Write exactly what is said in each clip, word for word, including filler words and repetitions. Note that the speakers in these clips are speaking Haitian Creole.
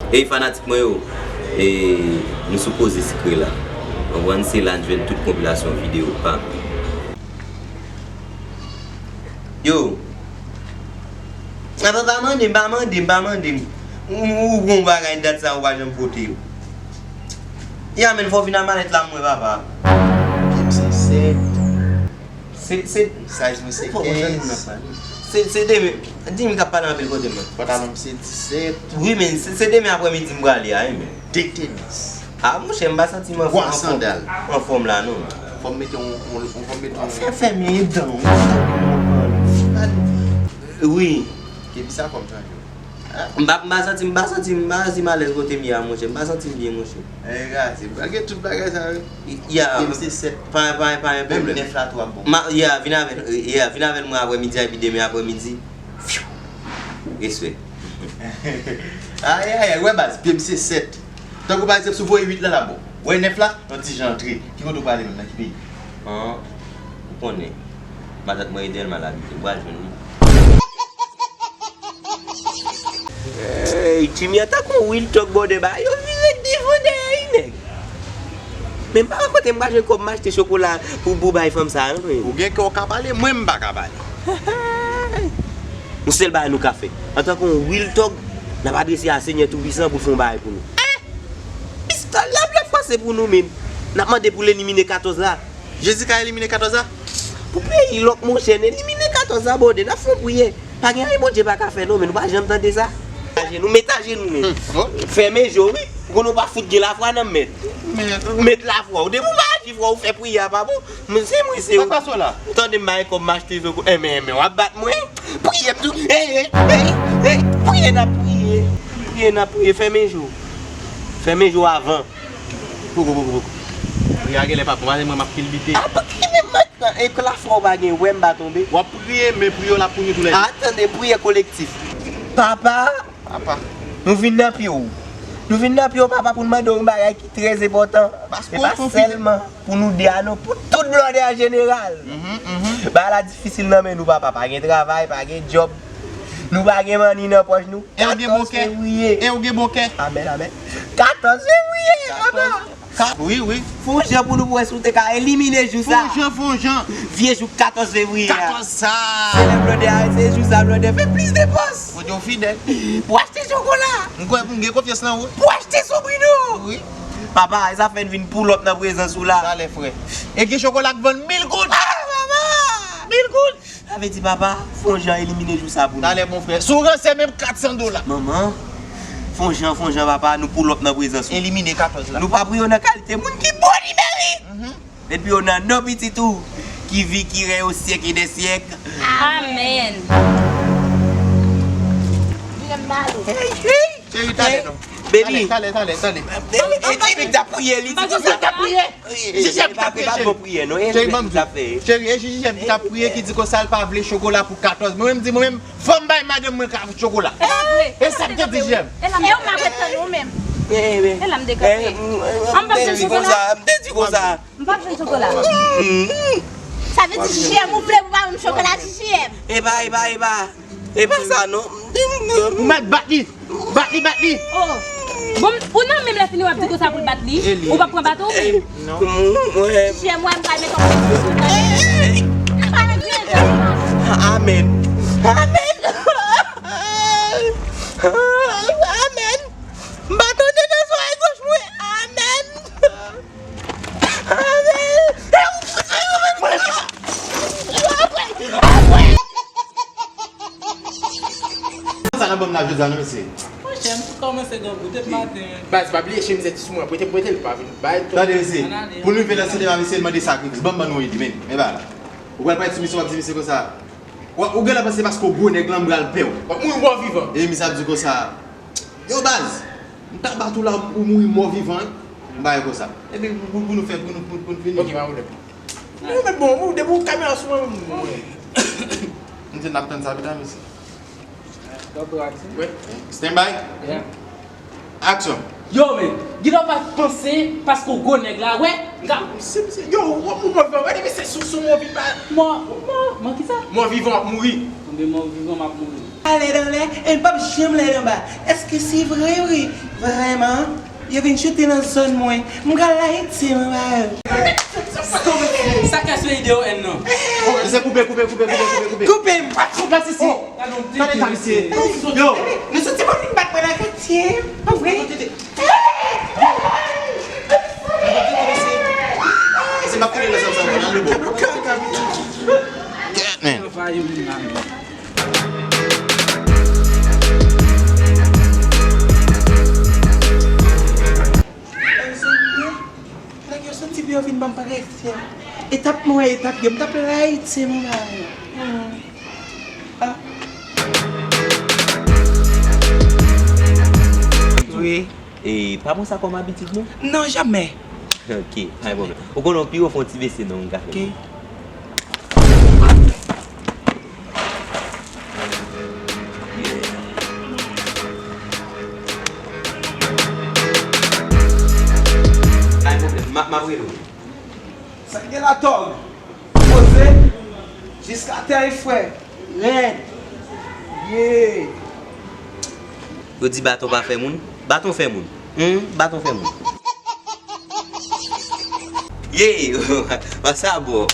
Ey fanatik mwen yo, e, nou sou Koze Sikre la. Konprann, se la n jwenn tout konpilasyon videyo pa m. Yo. Papa, pa mande m, pa mande m, pa mande m. Ou, ou, ou gon bagay dat sa ou pa janm pote yo. Ya, men fò w vin a malèt la mwen, papa. Pye m se sèt. Se, se, size mwen se kenz. Se, se demen. Di m k ap pale anpil kote mwen. Pantalon m se disèt. Wi, men se, se demen aprèmidi m prale a, wi, men. De tenis. A, monchè, m pa santi m anfòm, anfòm, anfòm la, non. Fò m mete yon, yon, fò m mete yon. Fè, fèmen dan w. Wi. Kebi sa kòm chanje. M pa, m pa santi, m pa santi, m pa santi m alèz kote m ye a, monchè. M pa santi m byen, monchè. E, gade, se pa gen tout bagay sa, wi. Ya. Pye m se sèt. Pa, pa, pa gen pwoblèm. Menm nèf la tou ap bon. Ma, ya, vin avè l, ya, vin avè l mwen aprèmidi a, epi demen aprèmidi. Respè. Ay, ay, ay, wè baz, pye m se sèt. Tankou pa egzanp, si w voye uit la, l ap bon. Wè nèf la, yon ti jan antre. Ki kote w prale menm, nan ki peyi? An, ou konnen. Matant mwen Edelma l abite, ou pral jwenn li. Ey, Jimmy an tankou Real Talk, bòdè ba yo vire devan dèyè wi nèg. Men m pa wè kote m pral jwenn kòb m achte chokola pou, pou bay fanm sa a, non, men. Ou gen kè w ka pale, mwen m pa ka pale. Yon sèl bagay nou ka fè. Antanke yon Real Talk, n ap adrese a Senyè Toupisan pou l fè yon bagay pou nou. Eh! Pistòl la ap lòt fwa se pou nou menm. N ap mande pou l elimine katòz la. Jezi ka elimine katòz la? Pou peyi lòk monchè, n elimine katòz la, bòdè, n ap fè yon priyè. Pa gen anyen Bondye pa ka fè non, men nou pa janm tande sa. Ajenou, met ajenou men. Hmm, oh. Fèmen je w, wi. Ou konnen w pa fout gen lafwa nan mèt. Mèt. Ou met lafwa w. Depi w pa aji fwa w fè priyè a pa bon. Men se mwen, se ou. Sa k pase w la? Ou tande m bay kòb m achte zoko. Enmen, enmen, w ap bat mwen? Priye m tou. Ey, ey, ey, ey. Priye n ap priye. Priye n ap priye. Fèmen je w. Fèmen je w avan. Poko, poko, poko. Priye a genlè pa bon, ale mwen m ap kilbite. Apa ki menm mèt nan e k lafwa w pa gen, wè m pa tonbe. W ap priye, men priye w la pou nou toulède. A, tande, priyè kolektif. Papa, papa, nou vin nan pye w. Nou vin nan pye w, papa, pou n mande w yon bagay ki trè enpòtan. E pa sèlman pou nou de a non, pou tout blòdè an jeneral. Mhm, mhm. Bagay la difisil nan men nou, papa. Pa gen travay, pa gen djòb. Nou pa gen manni nan pòch nou. E w gen bon kè. Katòz fevriye. E w gen bon kè. Amèn, amèn. Katòz fevriye, papa. Ka-, wi, wi. Fè yon jan pou nou wè si w te ka elimine jou sa. Fè yon jan, fè yon jan. Vye jou katòz fevriye a. Katòz sa. Se lè blòdè a, se jou sa blòdè fè plis depans. Bondye w fidèl. Pou achte chokola. M kwè pou m gen konfyans nan ou. Pou achte sobrino. Wi. Papa, e sa fè n vin pull up nan prezans ou la. Talè, frè. E gen chokola k vann mil goud. Ah, papa! Mil goud. Sa vle di, papa, fè yon jan elimine jou sa pou nou. Talè, mon frè. Si w ranse menm kat san dola. Manman, fè yon jan, fè yon jan, papa, nou pull up nan prezans ou. Elimine katòz la. Nou pa priye w nan kalite moun ki bon li meri. Mhm. Epi w nan non pitit ou, ki vi, ki rèy o syèk e dè syèk. Amèn. Hey, hey. Cheri, talè non. Baby. Talè, talè, talè, talè. E, e, Jimmy t ap priye, li di konsa. Mwen t ap priye. Jijèm t ap priye, cheri. Cheri, ban m di w. Cheri, e Jijèm ki t ap priye, ki di konsa l pa vle chokola pou katòz. Mwen menm di, mwen menm, fò m bay madanm mwen ka-, chokola. E sa m te di, Jijèm. E w m ap ret tann ou menm. E la m dekanpe. An m p ap jwenn chokola. M te di konsa. M p ap jwenn chokola. Sa vle di Jijèm, ou vle pou pa ban m chokola, Jijèm? Epa, epa, epa. E pa sa non. Ou mèt bat li. Bat li, bat li. Oh. Bon, ou nan menm lè fini w ap di konsa pou l bat li. Ou p ap pran baton ou menm? Jiyè mwen m pral mete w. Amèn. Amèn. Amèn. M pa tande nan zòrèy goch mwen. Amèn. Sa nan banm la jodi a non mesye. Monchè, m tou kòmanse grangou depi maten. Baz, pa bliye chemiz ti sou mwen, prete m prete l, pa vin bay. Tande mesye, pou nou rive nan sinema mesye, mande sakrifis, banm ban nou ide, men, men ba la. Ou pral pale sou misye, w ap di misye konsa. Ou genlè panse paske w gwo nèg lan m pral pè w. W ap mouri mò vivan. E misye ap di konsa. Yo baz, m ta bat ou la, ou mouri mò vivan wi. M bagay konsa. Epi pou, pou, pou nou fè, pou nou, pou, pou nou fini. Ok, pa pwoblèm. Ou mèt bon, ou depi ou kamera sou mwen, mwen. M di n ap tann sa pita mesye. Wi. Stand by. Aksyon. Yo men, genlè w pa panse paske w gwo nèg la, wè. M ka, yo, w ap mouri mò vivan, wè depi se sou, sou mò vivan. Mò, mò, mò kisa? Mò vivan w ap mouri. Konbyen mò vivan m ap mouri? Lèd anlè, e l p ap janm lèd anba. Èske se vre, vre? Vrèman? Yo vin choute nan zòn mwen. M pral layite, mwen ba yo. Sa ka sou ide yo, N non. Mesye, koupe, koupe, koupe, koupe, koupe, koupe. Koupe m. Koupe la, sisi. Gade ta, mesye. Yo. Nou soti pou vin bat mwen nan katye. Pa vre? Se m ap kite nan zòn sa, mwen, nan le bon. Kèt, men. Nèg yo soti pou yo vin ban m presyon. Etap mwen, etap yo, m t ap layite mwen. Ah. Wi. E pa pran sa kòm abitid, non? Non, jamè. Ok, pa gen pwoblèm. Ou konnen, pi wo fè yon ti bese non, m ka fè. Ok. Pa gen pwoblèm, m ap, m ap rele w. Sa k gen la, tòg? Poze. Jiska tè, frè. Rèd. Yeah. Yo di baton pa fè moun. Baton fè moun. Hmm, baton fè moun. Yeah, what's up, bro?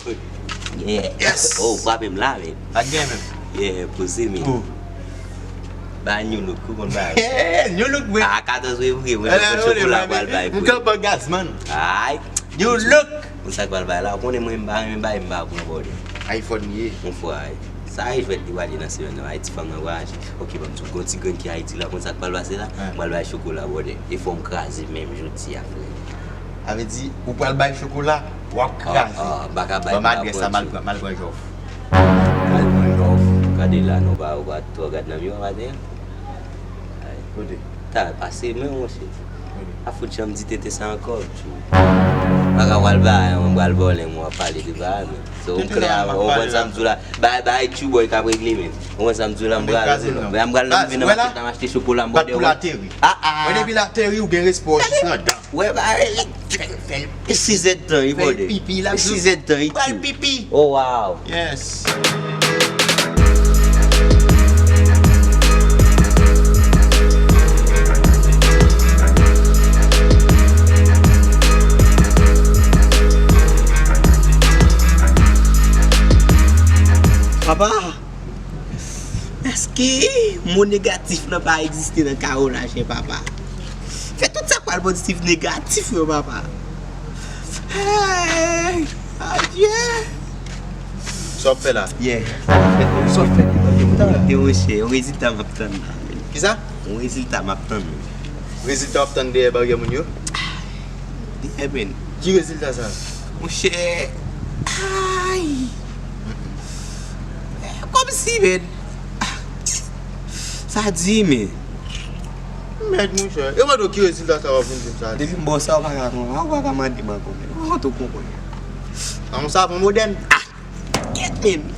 Yeah. Yes. Oh, frape m la, men. Pa t gen menm. Yeah, poze, men. Oh. Ba new look, ou konn ba. Yeah, new look, bro. Ah, katòz fevriye, mwen jwenn chokola pral bay. M kanpe gazman. Ay. New look. Ou sa k pral bay la, ou konnen mwen m pa renmen bay, m pa pran bòdè. iPhone ye. Yon fwa, sa e jwèt li pral ye nan semèn nan, Ayiti fanm nan vwayaje. Ok, ban m di w, gon ti grenn ki Ayiti la, konn sa k pral pase la? Mwen pral bay chokola bòdè. E fò m kraze menm jodi a, frè. Sa vle di, ou pral bay chokola, w ap kraze. Ah, ah, m pa ka bay. Ban m adrès la, m al pran, m al pran jòf. M al pran jòf. Gade la, non, pa, ou pa twò gad nan miwa maten an. Kote? Ta pase men, monchè. Kote? A fout janm di tete sa ankò, tchou. Pa ka pral ba, mwen pral vòlè, mwen ap pale de ba, men. So, ou klè, ou konn sa m di w la. Bay, bay, tchou boy k ap regle, men. Ou konn sa m di w la, m pral, men m pral nan rive nan maket la, m achte chokola, m bòdè wè. Ah, ah. Mwen depi l ateri, ou gen respè, w jis nan dan. Wè, ba, e, fè l, fè l. E sizèdtan, wi, bòdè. Fè l pipi, l ap di w. E sizèdtan, wi, tchou. Pral pipi. Oh, wow. Yes. Papa, èske mo negatif nan pa egziste nan kawo la, chen papa? Fè tout sa k pral pozitif negatif yo, papa. Hey! Adye! Sa w ap fè la? Yeah. Sa w ap fè? Te monchè, yon rezilta m ap tann la. Kisa? Yon rezilta m ap tann. Rezilta w ap tann dèyè baryè moun yo? Dèyè, men. Ki rezilta sa? Monchè, ay! Kòmsi, men. Sa di, men. Mèd, monchè. E mande w ki rezilta sa w ap vin di m sa? Depi m ba w sa, ou pa ka konprann. Ou pa ka mande m ankò, men. Ou konprann, ou konprann. Sa yon savon modèn. Ah! Kèt, men.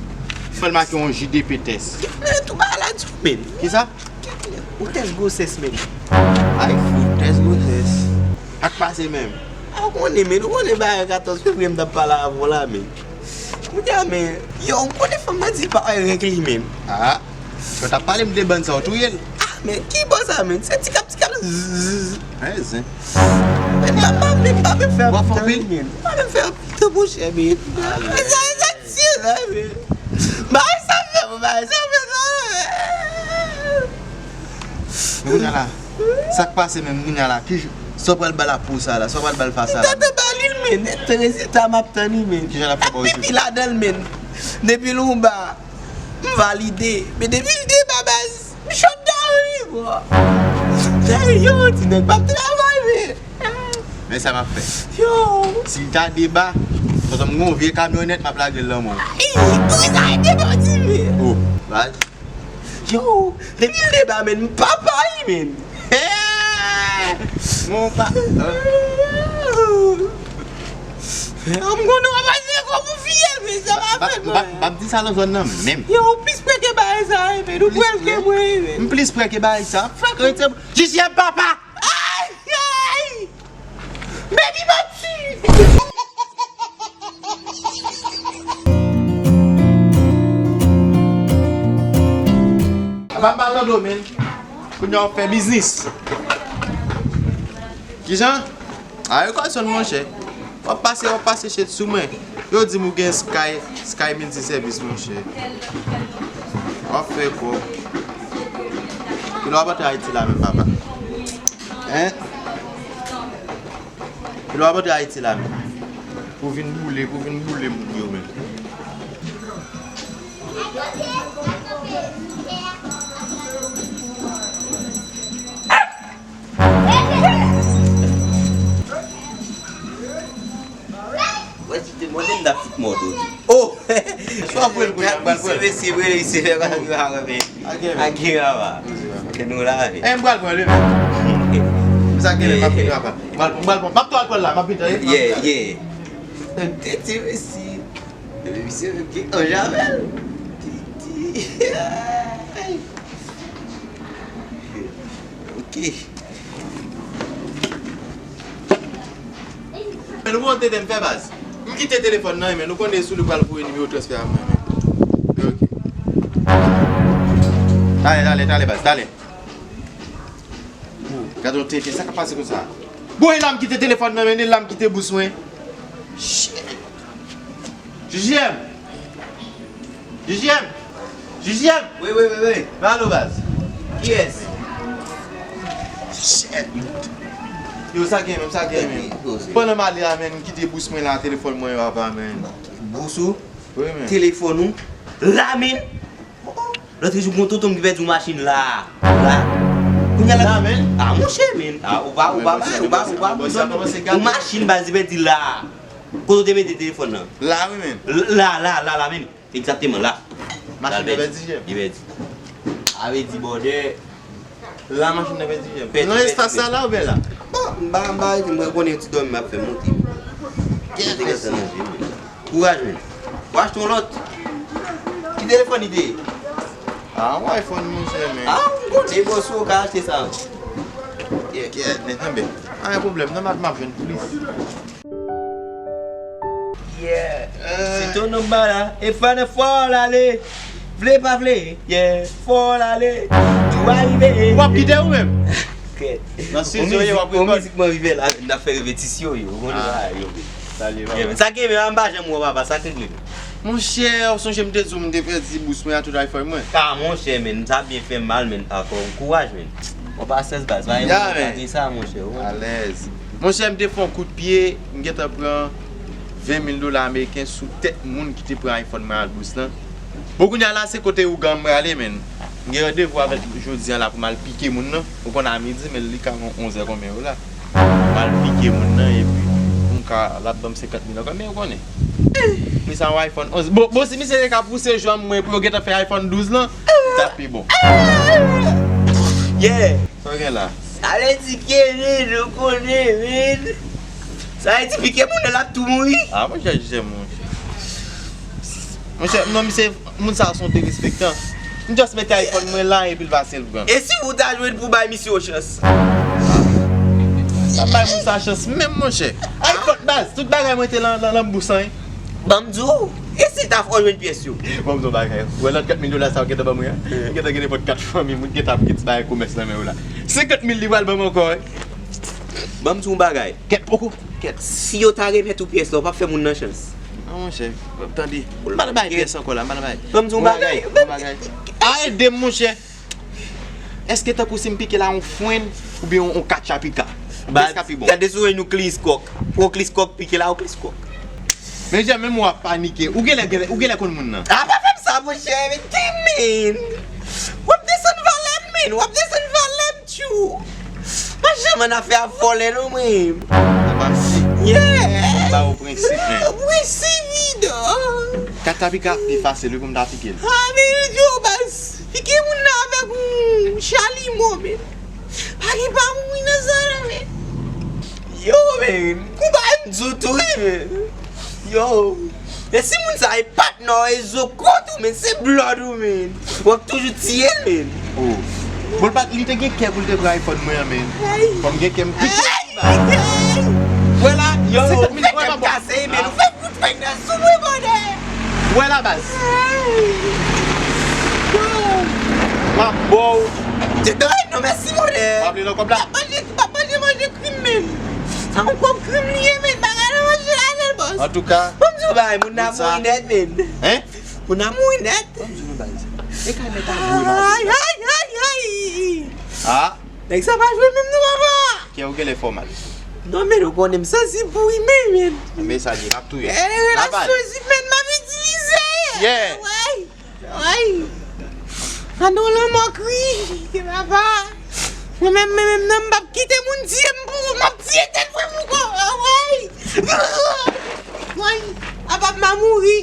Fè l make yon J D P tès. Kèt, men, tou bagay la di w, men. Kisa? Kèt, men. Ou tès gwosès, men. Ay, fout, tès gwosès. Sa k pase menm? A, ou konnen, men. Ou konnen bagay katòz fevriye m t ap pale avè w la, men. Kounye a, men, yo, ou konnen fanm nan di l pa wè règ li menm. Ah, yo t ap pale m de bann sa, ou touye l. Ah, men, ki bò sa, men? Se ti kap, ti kap, zzz. Hey, zen. Men, pa, pa, men, pa, men fè ap tann, men. Pa, men fè ap tann, monchè, men. Sa, sa, ti la, men. Bagay sa fè, bagay sa fè, sa fè. Men kounye a la, sa k pase menm kounye a la? Ki jan, sa w pral ba l pou sa la? Sa w pral ba l fas a la? M t ap ba li l, men. Te rezilta m ap tann li, men. Ki jan l ap fè ba w rezilta? Pipi ladan l, men. Depi l anba, m valide. Men depi l deba baz, m shut down li, bro. Yo, ti nèg p ap travay, men. Men sa m ap fè. Yo. Si l ta deba, tonton m gon vye kamyonèt, m ap lage l nan men w. Ey, kouzen sa e deba, ti, men. Oh, baz. Yo, depi l deba, men, m papa li, men. Mon pa. M konnen w ap pase kò pou fiyèl, men sa pa fèt, mwen. M p ap di sa nan zòn nan menm. Yo, ou plis prè ke bagay sa, men. Ou pral ke mwen, men. M plis prè ke bagay sa. Jis yè papa. Ay, ay. Baby, manti. Apa, Yo, men, kounye a w ap fè biznis. Kijan? A, yo ka sonn, monchè. W ap pase, w ap pase shit sou mwen. Yo di m ou gen Sky, Sky Multi Service, monchè. W ap fè kòb. Kilè w ap antre Ayiti la menm, papa? Hein? Kilè w ap antre Ayiti la menm? Pou vin boule, pou vin boule moun yo menm. Wè, si te mande m t ap fout mòde w tou. Oh! Swa vre l kounye a, m pral vre l. Mesye, mesye, vre, mesye, fè pa sa, men. Ake, men. Ake, papa. Ke nou lave. Eh, m pral pran li, men. M sa gen lè m ap vin, papa. M pral, m pral pran. M ap tou al pran la, m ap vin, tande? Yeah, yeah. Tete, mesye. Mesye, menm ki anje avè l. Titi. Ok. Men nou konn tete m fè baz. M kite telefòn nan, men nou konnen sou li pral voye nimewo transfè a mwen, men. Ok. Talè, talè, talè, baz, talè. Gade yon tete, sa k ap pase konsa? Bon, e la m kite telefòn nan, men e la m kite bous mwen. Shit. J J M! J J M! J J M! Wi, wi, wi, wi. Alo, baz. Kiyès? Shit. Yo, sa gen menm, sa gen menm. Pandan m ale a, men, m kite bous mwen la, telefòn mwen yo aba, men. Bous ou? Wi, men. Telefòn ou? La, men. Lòt jou, gon tonton m ki pèdi yon machin la. La. Kounye a la. La, men. Ah, monchè, men. Ah, ou pa, ou pa, ou pa, ou pa, ou pa, yon machin baz li pèdi la. Kote w te mete telefòn nan? La, wi, men. La, la, la, la, men. Egzakteman, la. Machin nan pèdi, J M. Li pèdi. A vle di, bòdè. La, machin nan pèdi, J M. Nan espas sa la, oubyen la? Bon, m pa, m pa rete, mwen konnen ti dòmi m ap fè monte. Kèt, mesye. Kouraj, men. W achte yon lòt. Ki telefòn li te ye? Ah, yon iPhone, monchè, men. Ah, m konnen, bòs ou ka achte sa. Yeah. Kèt, men, tanbe. Pa gen pwoblèm, nan mat m ap jwenn plis. Yeah. Si ton nonm pa la, e fò n fò l ale. Vle pa vle, yeah, fò l ale. Jou a rive. W ap kite ou menm? Nan studio yo, w ap rekòd. Mizik mwen rive la, n ap fè repetisyon yo. Ou konnen bagay yo. Salye, papa. Yeah, men sa k gen, men m pa janm wè papa, sa k regle. Monchè, ou sonje m te di w m te pèdi bous mwen a tout iPhone mwen? Ah, monchè, men, sa byen fè m mal, men, ankò, kouraj, men. Bon, pa strès, baz, pa gen sa, monchè, ou konnen. Alèz. Monchè, m te fè yon kout pye, m gentan pran ven mil dola ameriken sou tèt moun ki te pran iPhone mwen ak bous lan. Bon, kounye a la, se kote ougan m prale, men. M gen randevou avèk jodi a la pou m al pike moun nan. Ou konn a midi, men li ka gon onz è konbyen yo la. M al pike moun nan, epi pou m ka, l ap ban m senkant mil ankò, men ou konnen. Pri sa yon iPhone onz. Bon, bon, si misye te ka pouse jwèt mwen pou yo gentan fè iPhone douz lan, li t ap pi bon. Yeah. Sa w gen la? Sa vle di ke red, ou konnen, red. Sa vle di pike moun nan l ap tou mouri. Ah, monchè, jije, monchè. Monchè, non, misye, moun sa a se yon derespektan. M just mete iPhone mwen la epi l pase l pran. E si ou ta jwenn pou bay misye yon chans? Sa bay moun sa chans menm, monchè. iPhone baz, tout bagay mwen te lan, lan, lan bous an, wi. Ban m di w, e si ta fè w jwenn pyès yo? Ban m di w bagay. Ou wè lòt kat mil dola sa yo gentan ban mwen an? Gentan gen nenpòt kat fanmi m, ou gentan ap gen ti bagay komès nan men yo la. Senkant mil li pral ban m ankò, wi. Ban m di w yon bagay. Kèt poko. Kèt. Si yo ta remèt ou pyès la, ou p ap fè moun nan chans. Non, monchè. Tande. M pa nan bay pyès ankò la, m pa nan bay. Ban m di w yon bagay. Bon bagay, bon bagay. A, ede m, monchè. Èske tankou si m pike la yon frenn oubyen yon, yon katchapika? Pyès ka pi bon. Gade si w jwenn yon kliskòk. Yon kliskòk pike la, yon kliskòk. Men jan menm w ap panike. Ou genlè, genlè, ou genlè konn moun nan. A, pa fè m sa, monchè, men ki men? W ap desann valè m, men. W ap desann valè m, tchou. Pa janm ann afè a vòlè non, mwen. Sa pa si. Yeah. Ba ou prensip, men. Prensip, wi, dò. Katchapika pi fasil, wi, pou m ta pike l. A, men, yo, baz. Pike moun nan avèk yon chalimo, men. Pa gen pa mouri nan sa, non, men. Yo, men. Kou ba m di w tou, wi, men. Yo. E si moun sa e patnè w, e zo kont ou, men, se blòd ou, men. W ap toujou tiye l, men. Oh. Bon, l pa, li te gen kè pou l te pran iPhone mwen an, men. Fò m gen kè m pike. Wè la, yo, senkant mil, wè la, baz. Kase, men, nou fè kout fèy nan sou mwen, bòdè. Wè la, baz. M ap ba w. Ay, non, mèsi, monchè. Pa vle nan kòb la. M ap manje, m ap manje, manje krim, men. Sa yon kòb krim li ye, men. Bagay la manje la, nèt, bòs. Antouka, ban m di w bagay, moun nan mouri nèt, men. Hein? Moun nan mouri nèt. Ban m di w bagay. E ka mèt a mouri, man. Ay, ay, ay, ay. Ah. Nèg sa pa jwe menm non, papa. Kè ou genlè fè w mal. Non, men ou konnen m sansib pou imen, men. Men sa di, m ap touye. Eh, relasyon imen m ap itilize. Yeah. Ay, ay. Anon lanmò kriye, papa. Mwen menm, mwen menm, non, m p ap kite moun tiye m pou ou. M ap tiye tèt mwen pou ou. Ay. Ay. Papa m a mouri.